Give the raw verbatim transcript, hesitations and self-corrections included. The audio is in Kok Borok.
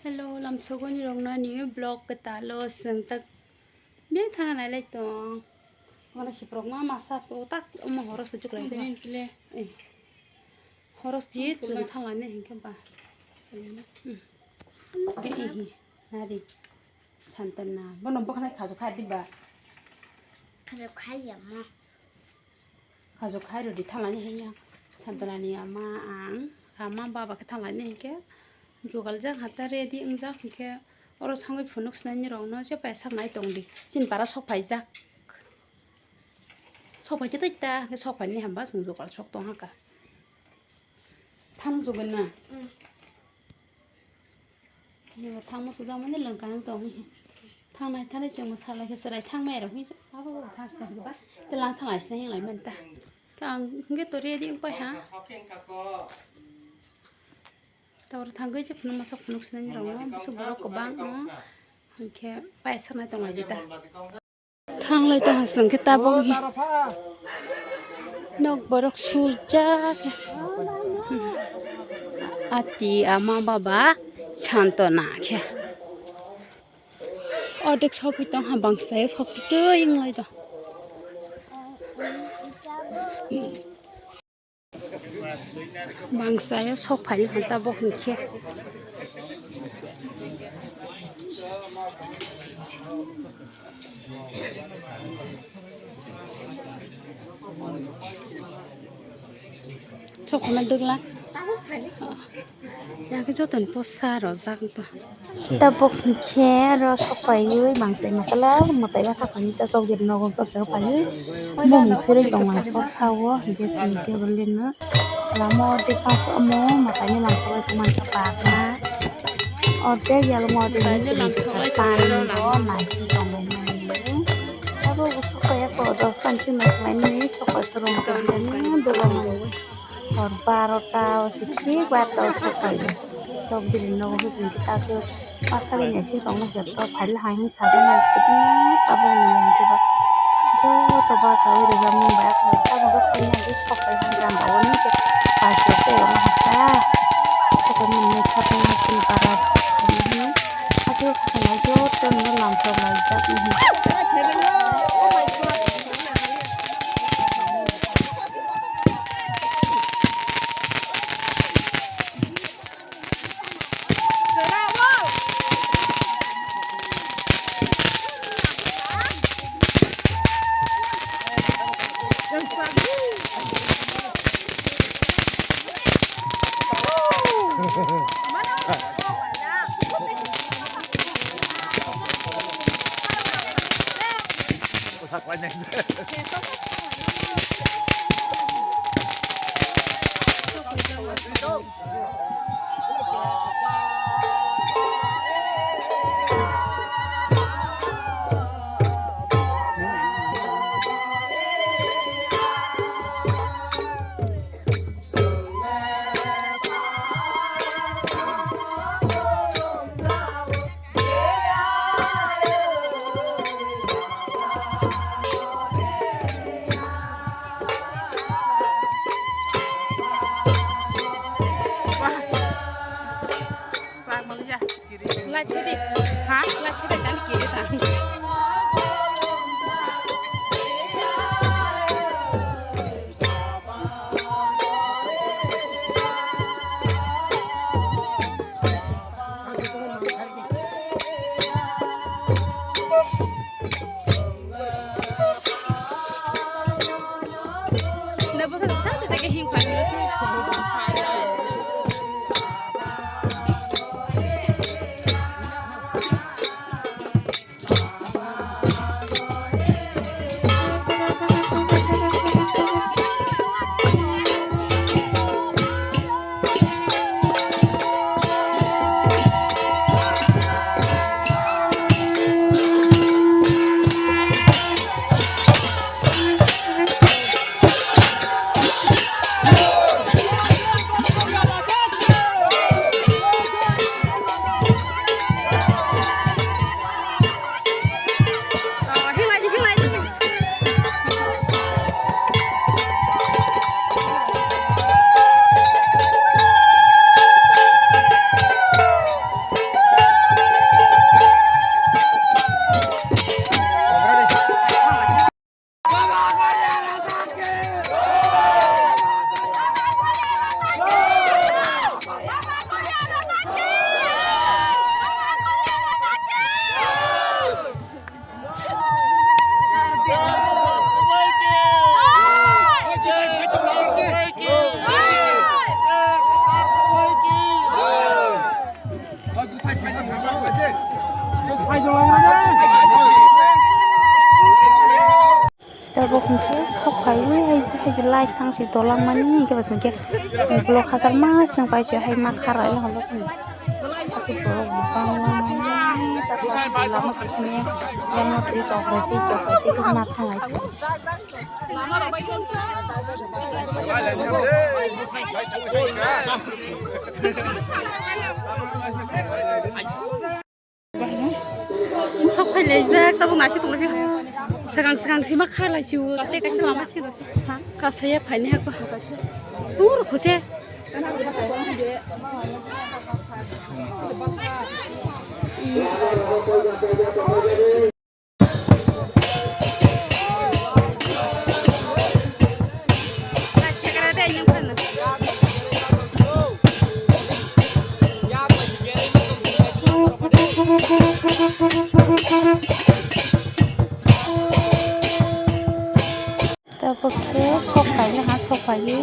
Hello, lamsogoni rokno new vlog kwtalo chwng tak bini thang nai lai tong. Ngana siprok ma masa to tak omo horo se chuklai. Eh. Horo si chwng thalani hinkhe ba. Hmm. Ke ihi nari. Santana. Bono bokhanai khajo kha diba. Khajo khaiya ma. Khajo khai rwdi thalani hinya. Santanani ama ang, ama baba khe thalani hinkhe. Jugal jak hata ready wngjak hinkhe. Oro thangwi phunuk snani rokno je paisa nai tongdi. Chini para sok phaijak. Sok phaijak tei ta, sok phaini hamba chwng jugal sok tong haka. Thang jugal na. Nini bo thangma sujakmani lwng kanang tong. Thangnai thangnai chwngno salai khe chwrai thangmai rok hinwi abo bo thang sina ba. Tei lang thang aisina hinglai manta. Khe ang hwnkhe to ready wngpai ha. Tabuk thangwi je phunuk masa phunuk sinani rok no bwswk borok kwbang no. Hwnkhe paisa nai tonglai di ta. Thanglai tong ha chwng khe tabuk hi. Nok borok suljak. Ati ama baba Santona khe. Ordek sokwi tong ha bangsa sokwi twi wnglai do. Bangsa yo sok phai hwn tabuk hinkhe. Sok phai ma dwgla. Yang khe joto ni posa rojak to. Tabuk hinkhe aro sok paiwi bangsa ima kwlak mwtai ma thapani ta chokdiri nogo wngkha paiwi bumung sirwi tongmani bwsao hinkhe chini table rino lama o tei paso omo mwtai ni lamsok bai tongmani ta bagna o tei yalma o tei pan bo naising tongmani abo bo sok pai ya dos tan chini tongmani sok pai rong tongmani doga mani. Hor barota o se thik barota o sok phaio. Sok bini nogo hujui khe ta khe pathari ni ase tongma khe to phaila hai hwnwi sajana khe tabuk ni yang khe ba joto bachaui rijak mung bai akhoro tabuk khe phaina hwnkhe sok pai hwn jang abo ni khe paisa tei rok no hakha. Khe to nini khe to nasi bara aswk khe joto no lamchok laijak. Lachidi. Ha? Lachidi tani kiri tani. Light sang si dolang mani hingke ba singke ukulok hachal ma seng pai si hai ma khara ila holo kini. Asuk borok bangla mani ta sa si lama kisa ni yang ma twi chok bai twi chok bai twi ma thanglai si. Sok phai lai jak, tabuk nasi tong lai. Segang segang sima kha lai siu, tei kaisa lama si rose. Kasaya phai ni hako. Pur khose. Tabuk khe sok paina ha, sok paiwi.